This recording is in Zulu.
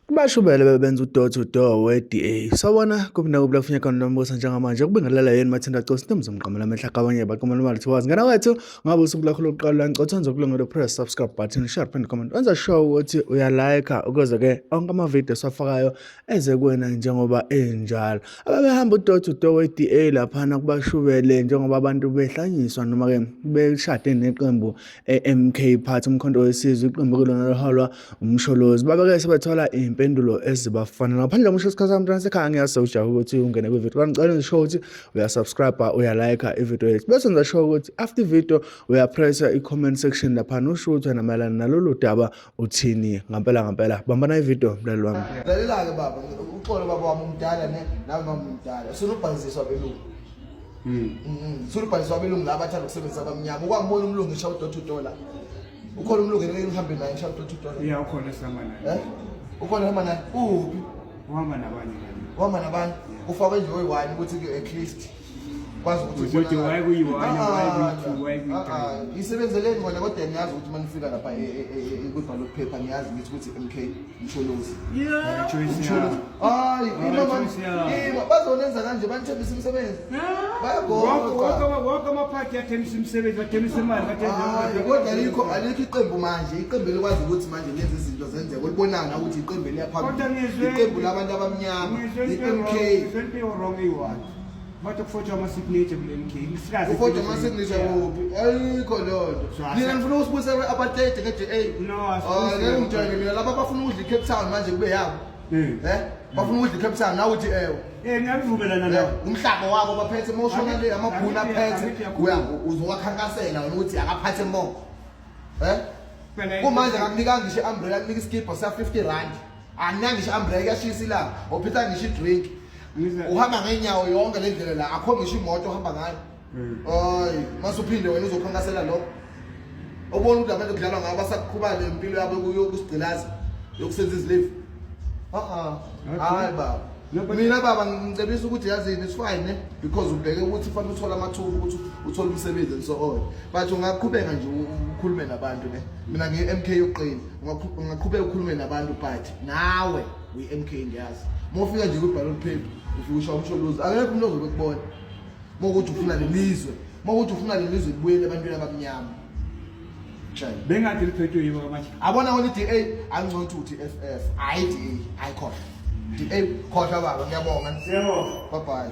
Kubashubele bebenza u-door to door we-DA. Sawubona kuphi nakuphi la kufunya khona nombuso njengamanje kubingelela yini Mathinda Cosi ntombi zomqamela amehla kabanye baqamela imali thiwazi ngena wethu ngabe usuku lakho lokuqala la ngicotha nje kulungele press subscribe button share phinde comment wenza sure ukuthi uyalike ukuze ke onke ama-video esiwafakayo eze kuwena njengoba enjalo. Ababehamba u-door to door we-DA laphana kubashubele njengoba abantu behlanyiswa noma-ke beshade neqembu e-MK Party umkhonto wesizwe iqembu kulona liholwa uMsholozi babeke sebethola iy'mpendulo ezibafanele ngaphandle komusho isikhathi sami mntwana sekhaya ngiyase ujahe ukuthi ungene kwividiyo kodwa ngicela ngisho ukuthi uyasubscribe uyalayikha ividiyo yethu bese ngisho ukuthi after ividiyo uyapressa i-comment section laphana usho ukuthi wena mayelana nalolu daba uthini ngampela ngampela bambana ividiyo mlaleli wami. Lalela-ke baba, uxolo baba wami umdala ne nami mama umdala. Sunubhayiziswa belungu. Sunubhayiziswa abelungu laba abathanda ukusebenzisa abamnyama. Ukwangibona umlungu eshaya u-door to door la. Ukhona umlungu engeke ngihambe naye ngishaya u-door to door. Yeah, ukhona esihamba naye. Eh? Ukhona ehamba naye? Uphi? Uhamba nabanye kanye. Uhamba nabanye. Ufakwe nje oyi-one ukuthi ke at least kwazi ukuthi Uzothi ubonakale. why kuyi-one, Ah, why kuyi-two, why kuyi-three? ah, ah. Isebenzeleni kona kodwa niyazi ukuthi uma nifika lapha kwi-ballot paper niyazi ngithi ukuthi MK Msholozi. Yeah. Choice yakho. Hayi, ima man. Choice yakho. Ima bazonenza kanje banithembisa imisebenzi. Wonke Bayagoqa. wonke amaphathi athembisa imisebenzi, bathembisa imali, Hayi, kodwa alikho bathembisa. alikho iqembu manje, iqembu elikwazi ukuthi manje lenze izinto zenzeke. Olibonana ukuthi iqembu Kodwa eliyaphambili. ngizwe Iqembu labantu abamnyama, Ngizwe into i-MK. wrong, ngizwe into wrong eyi-one. Bathi kufotshwa ama-signature kule MK. Ngisikaze Ufotshwa ama-signature kuphi? Ayikho leyo nto. So, Nina nifuna ukusibuyisela kwi-apartheid nge-DA. No, Hayi, asibuyisele. ngeke ungijwayele mina laba abafuna ukudla i-Cape Town manje kube yabo. Eh? Bafuna ukudla i-Cape Town nawe uthi ewe. Eh, ngiyavumelana nawe. Umhlaba wabo baphethe uma ushona le amabhunu aphethe uya uzowakhankasela wena ukuthi akaphathe mo. Eh? Phela Kumanje akakunikanga ngisho i-umbrella akunika isikibha sa 50 rand. Akunika ngisho i-umbrella kuyashisa ilanga. Uphetha ngisho i-drink. Uhamba ngeenyawo yonke le ndlela la akho ngisho imoto ohamba ngayo. Hayi, mase uphinde wena uzokhankasela lokho. Ubona ukuthi abantu kudlalwa ngabo basaqhuba le mpilo yabo yokusigqilaza yokusenza izilivu. Ah ah. Hayi baba. Mina baba ngicebisa ukuthi yazini it's fine ne because ubheke ukuthi ufanele uthole amathuba ukuthi uthole umsebenzi and so on. But ungaqhubeka nje ukhulume nabantu ne. Mina ngiyi MK yokuqina. Ungaqhubeka ukhulume nabantu but nawe uyi MK ngiyazi. Uma ufika nje kwi-ballot paper ufika ushaya umsholozi akekho umuntu ozobe kubona. Uma ukuthi ufuna lelizwe, uma ukuthi ufuna lelizwe libuyele ebantwini abamnyama. Shame. Bengathi liphethwe yibo manje. Abona wona i-DA angcono ukuthi FF. Hayi DA, hayi khohlwa. DA khohlwa baba, ngiyabonga. Siyabonga. Bye bye.